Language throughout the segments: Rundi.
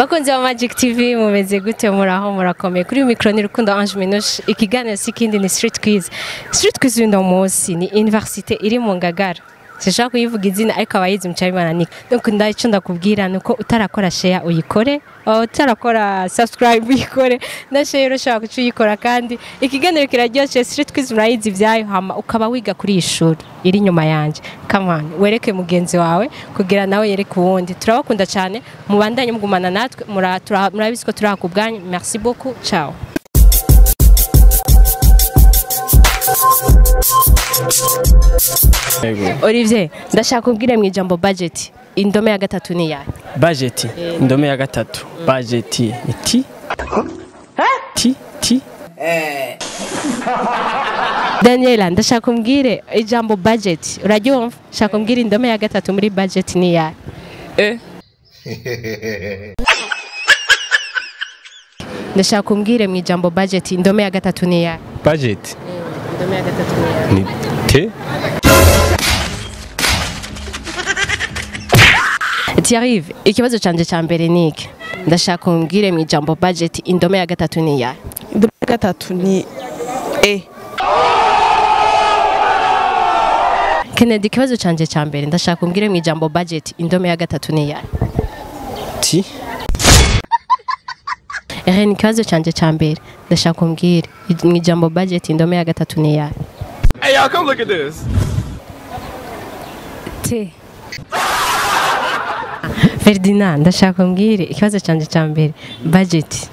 Bakunzi ba Magic TV, mumeze gute? Muraho, murakomeye? Kuri micro ni Rukundo Ange Minouche. Ikiganiro sikindi ni Street Quiz. Street Quiz y'uno munsi ni université iri mu Ngagara. Sinshaka kuyivuga izina, ariko abayizi muca bimana. Donc ndaco ndakubwira nuko utarakora share uyikore, utarakora subscribe uyikore, na share ushaka kuca uyikora, kandi ikiganiro kiraryoshe. Street Quiz murayizi vyayo. Hama ukaba wiga kuri iyi shuri iri inyuma yanje, come on, wereke mugenzi wawe kugira nawe yereke uwundi. Turabakunda cyane, mubandanye mugumana natwe. Murabizi ko turi ku bwanyu. Merci beaucoup, ciao. Olivier, ndashaka kubwira mu ijambo budget, indome ya gatatu ni yahe? Budget, indome ya gatatu, budget ni T T T. Daniela, ndashaka kumbwire ijambo budget, uraryumva? Shaka kumbwira indome ya gatatu muri budget ni yahe? E. Ndashaka kumbwire mu ijambo budget, indome ya gatatu ni yahe? Budget, indome ya gatatu ni yahe? Ni T. Thierry, ikibazo canje ca mbere ni iki: ndashaka kumbwire mu ijambo budget, indome ya gatatu ni yahe? Indome ya gatatu ni E. Kennedy, ikibazo canje ca mbere, ndashaka kumbwire mu ijambo budget, indome ya gatatu ni yahe? T. Eren, ikibazo canje ca mbere, ndashaka kumbwire mu ijambo budget, indome ya gatatu ni yahe? Hey y'all, come look at this. T. Ferdinand, ndashaka kumbwire ikibazo canje ca mbere, budget,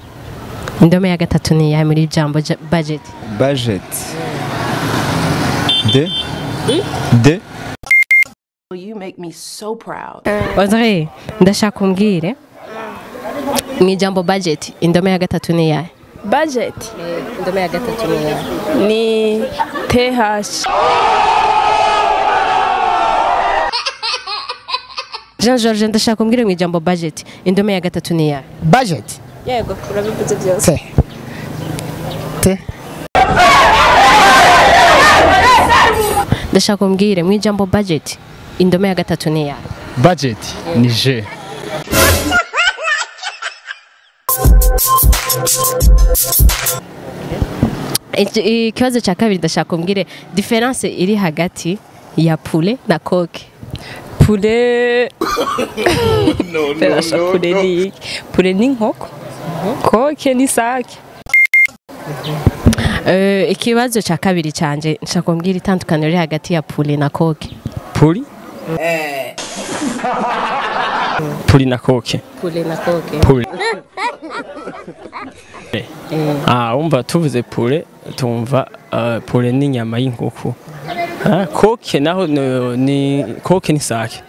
indome ya gatatu ni yahe muri ijambo budget? Budget. D. D. You make me so proud. Audrey, ndashaka kumbwire mu ijambo budget, indome ya gatatu ni yahe? Budget Indome ya gatatu ni yahe? Ni TH. Jean Georges, ndashaka kumbwire mu ijambo budget, indome ya gatatu ni yahe? Budget. Yego, urabivuze byose. T. T. Ndashaka kumbwire mu ijambo budget, indome ya gatatu ni yahe? Budget ni G. Ikibazo cya kabiri, ndashaka kumbwire différence iri hagati ya poulet na coque. Poulet. No, Ferasha, poulet ni iki? Poulet ni inkoko. Coque ni sake. Ikibazo cya kabiri canje, ndashaka kumbwira itandukaniro riri hagati ya poulet na coque. Puri. Puri na coque. Poulet na coque. Puri. Ah, umva tuvuze poulet tumva poulet ni inyama y'inkoko. Ah, coque naho ni coque ni sake.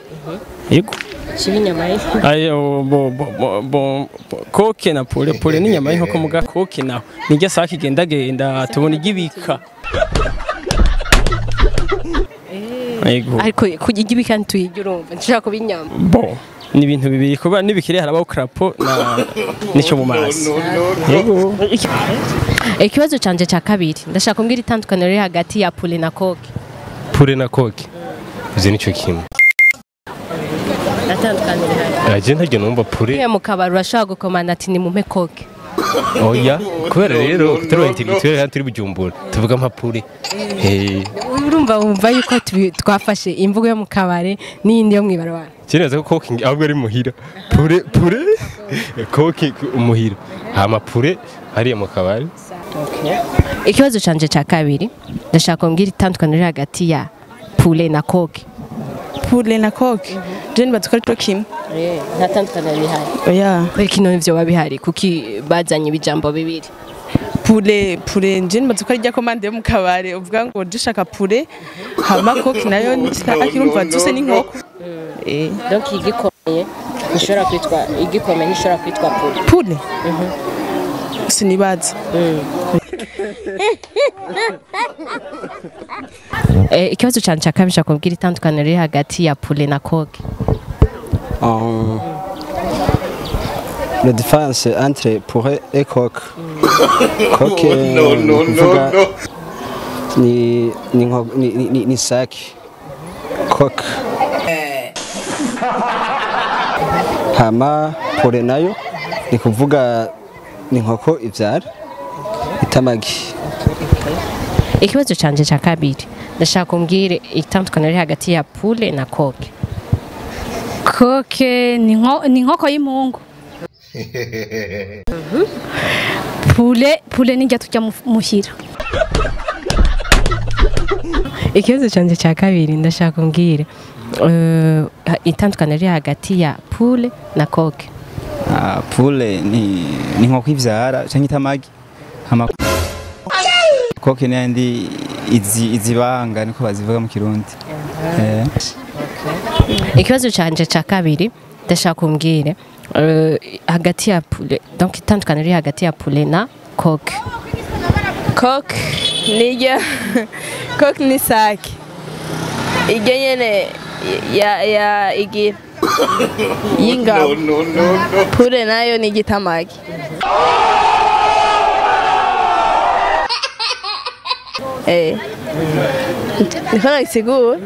Yego. Kiba inyama y'inkoko. Ayo bo bo bo coque na poulet, poulet ni inyama y'inkoko, muga coque naho ni irya sake igenda genda tubona igibika. Yego. Ariko igibika ntuyirya, urumva nshaka kuba inyama. Bo ni ibintu bibiri, kuba nibikire harabaho crapo na nico mu mazi. Yego. Ikibazo canje ca kabiri, ndashaka kumbwira itandukaniro riri hagati ya poulet na coque. Poulet na coque ivyo nico kimwe. Itandukaniro rihari? Aje ntaryo numva poulet. Iyo mu kabari urashobora gukomanda ati nimumpe coque. Oya, kubera rero kutari intellectuel hano turi Bujumbura tuvuga nka poulet. Eh, Urumva wumva yuko twafashe imvugo yo mu kabare n'iyindi yo mw'ibarabara. Kireza ko coque ahubwo ari muhira. Poulet, poulet, coque umuhira. Hama poulet hariya mu kabari. Ikibazo canje ca kabiri, ndashaka kumbwira itandukaniro riri hagati ya poulet na coque. Poulet na coque. Je nibaza ko ari co kimwe. Nta tandukaniro rihari? Oya. Kubera kino ivyo biba bihari, kuki bazanye ibijambo bibiri? Poulet, poulet je nibaza ko ari rya commande yo mu kabare uvuga ngo dushaka poulet, hama coque nayo ni sake, urumva zose ni inkoko. Eh, Donc igikomeye ntishobora kwitwa, igikomeye ntishobora kwitwa poulet? Poulet. Sinibaza. Ikibazo canje ca kabiri, nshaka kumbwira itandukaniro riri hagati ya poulet na coque. La différence entre poulet et coq. Coq, No, no, no, no. Ni ni sake. Coq. Hama poulet nayo Ni kuvuga ni inkoko ivyara itamagi. Ikibazo canje ca kabiri, ndashaka umbwire itandukaniro riri hagati ya poule na coque. Coque ni inkoko y'impungu. Poule ni irya turya muhira. Ikibazo canje ca kabiri, ndashaka umbwire itandukaniro riri hagati ya poule na coque. Poule ni inkoko ivyara canke itamagi. Hama coque n'ayandi izibanga niko bazivuga mu Kirundi. Ikibazo canje ca kabiri, ndashaka umbwire hagati ya poule, donc itandukaniro riri hagati ya poule na coque. Coque nirya coque ni sake iryo nyene ya igira y'ingabo. Poule nayo ni igitamagi. Niko nagisigura.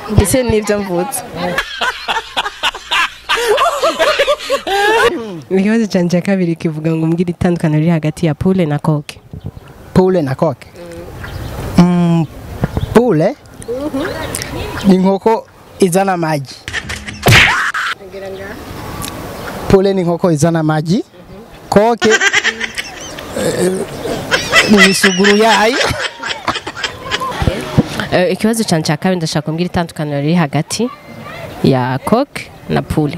Ndetse n'ivyo mvutse. Ikibazo canje ca kabiri kivuga ngo umbwire itandukaniro riri hagati ya poule na coque. Poule na coque. Poule ni inkoko izana amagi. Poule ni inkoko izana amagi. Coque ni isuguru yayo. Ikibazo canje ca kabiri, ndashaka kumbwira itandukaniro riri hagati ya coque na poule.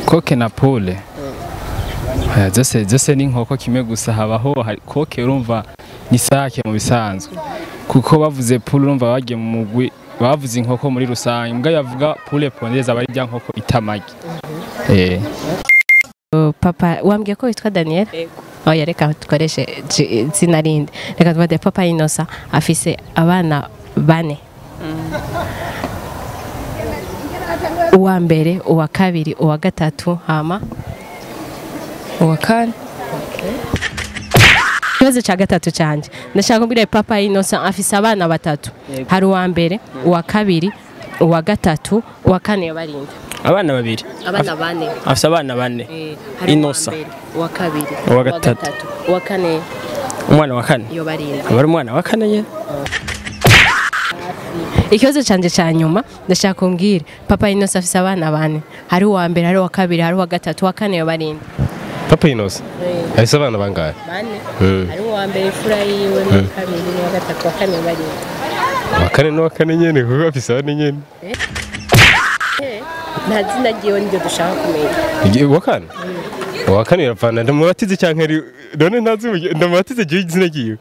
Coque na poule. Zose ni inkoko kimwe gusa, habaho coque urumva ni sake mu bisanzwe. Kuko bavuze poule urumva bagiye mu mugwi, bavuze inkoko muri rusange. Mbwa yavuga poule pondeza bari rya nkoko itamagi. Papa wambwiye ko witwa Daniel? Oya, reka dukoreshe izina rindi. Reka tuvuge Papa Innocent afise abana bane. Uwa mbere, uwa kabiri, uwa gatatu, hama uwa kane. Ikibazo ca gatatu canje, ndashaka kumbwira Papa Innocent afise abana batatu. Hari uwa mbere, uwa kabiri, uwa gatatu, uwa kane barinda. Abana babiri. Abana bane. Afise abana bane. Innocent. Uwa kabiri, uwa gatatu, uwa kane. Umwana wa kane. Yo barinda. Abari umwana wa kane nyene. Ikibazo canje ca nyuma, ndashaka kumbwira Papa Innocent afise abana bane. Hari uwa mbere, hari uwa kabiri, hari uwa gatatu, uwa kane yo barinda. Papa Innocent afise abana bangahe? Bane. Hari uwa mbere imfura yiwe, n'uwa kabiri, n'uwa gatatu, uwa kane yo barinda. Uwa kane n'uwa kane nyene kuko afise abana nyene. Nta zina ryiwe niryo dushaka kumenya. Uwa kane? Uwa kane iravana ndamubatize canke ari none ntazi ndamubatize gihe izina ryiwe.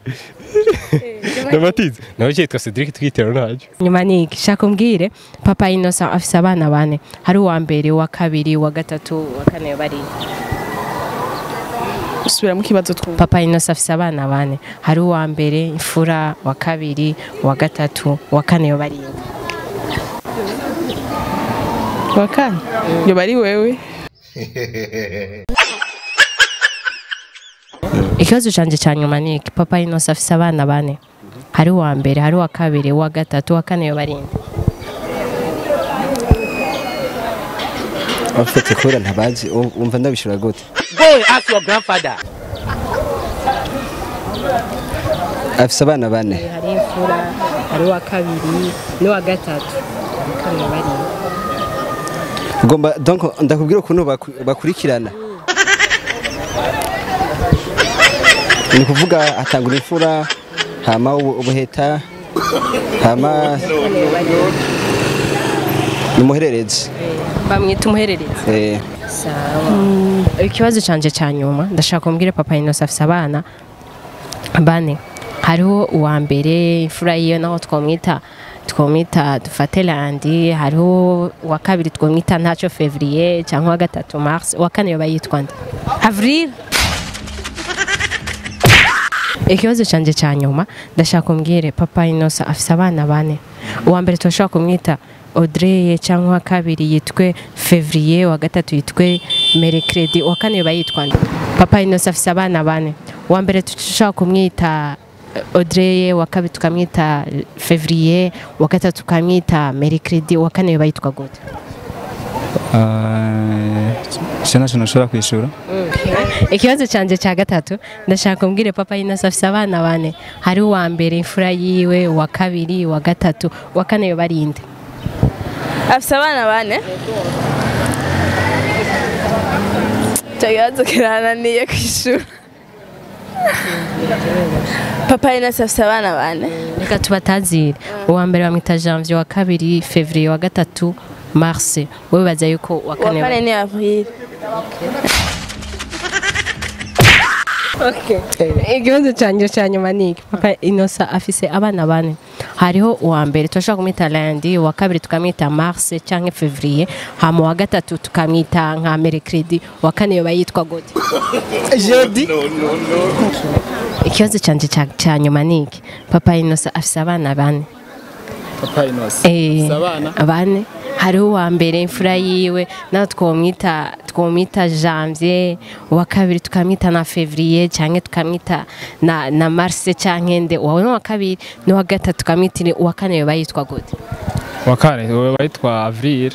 Ndamubatize. Nawe cyitwa Cedric twitera ntajo. Nyuma niki shaka umbwire Papa Innocent afise abana bane. Hari uwa mbere, uwa kabiri, uwa gatatu, uwa kane bari. Usubira mu kibazo twumva. Papa Innocent afise abana bane. Hari uwa mbere, imfura, uwa kabiri, uwa gatatu, uwa kane bari. Uwa kane? Yo bari wewe. Ikibazo canje ca nyuma niki Papa Innocent afise abana bane. Hari uwa mbere, hari uwa kabiri, uwa gatatu, uwa kane barinda. Afite kubera ntabazi umva ndabishura gute? Go ask your grandfather. Afise abana bane. Hari imfura, hari uwa kabiri, n'uwa gatatu, uwa kane barinda. Ugomba donc ndakubwira ukuntu bakurikirana. Ni kuvuga atangura imfura, hama ubuheta, hama numuhererezi. Bamwita umuhererezi. Sawa. Ikibazo canje ca nyuma, ndashaka kumbwira Papa Innocent afise abana bane. Hariho uwa mbere imfura yiyo naho twamwita dufate Landi, hariho uwa kabiri twamwita Ntaco Février cyangwa gatatu Mars, uwa kane yoba yitwa nde? Avril. Ikibazo canje ca nyuma, ndashaka kumbwire Papa Innocent afise abana bane. Uwa mbere turashaka kumwita Audrey cyangwa uwa kabiri yitwe Février, uwa gatatu yitwe Mercredi, uwa kane yoba yitwa nde? Papa Innocent afise abana bane. Uwa mbere turashaka kumwita Audrey, uwa kabiri tukamwita Février, uwa gatatu tukamwita Mercredi, uwa kane yoba yitwa gute? Je ntacyo nashobora kwishura. Ikibazo canje cya gatatu, ndashaka umbwire, Papa Innocent afise abana bane. Hari uwa mbere imfura yiwe, uwa kabiri, uwa gatatu, uwa kane yoba ari inde? Afise abana bane. Icyo kibazo kirananiye kwishura. Papa Innocent afise abana bane. Reka tubatazire. Uwa mbere bamwita Janvier, uwa kabiri Février, uwa gatatu Mars. Wowe baza yuko uwa Uwa kane kane ni Avril. Ikibazo cyanjye cya nyuma ni iki: Papa Innocent afise abana bane. Hariho uwa mbere turashobora kumwita lundi, uwa kabiri tukamwita Mars cyangwa Février, hama uwa gatatu tukamwita nka mercredi, uwa kane yoba yitwa gute? Jeudi. Ikibazo cyanjye cya nyuma ni iki: Papa Innocent afise abana bane. Papa Innocent abana bane. Hariho uwa mbere imfura yiwe nawe twomwita Janvier, uwa kabiri tukamwita na Février cyangwa tukamwita na Mars cyangwa nde, uwa n'uwa kabiri n'uwa gatatu tukamwita ine, uwa kane yoba yitwa gute? Uwa kane yoba yitwa Avril.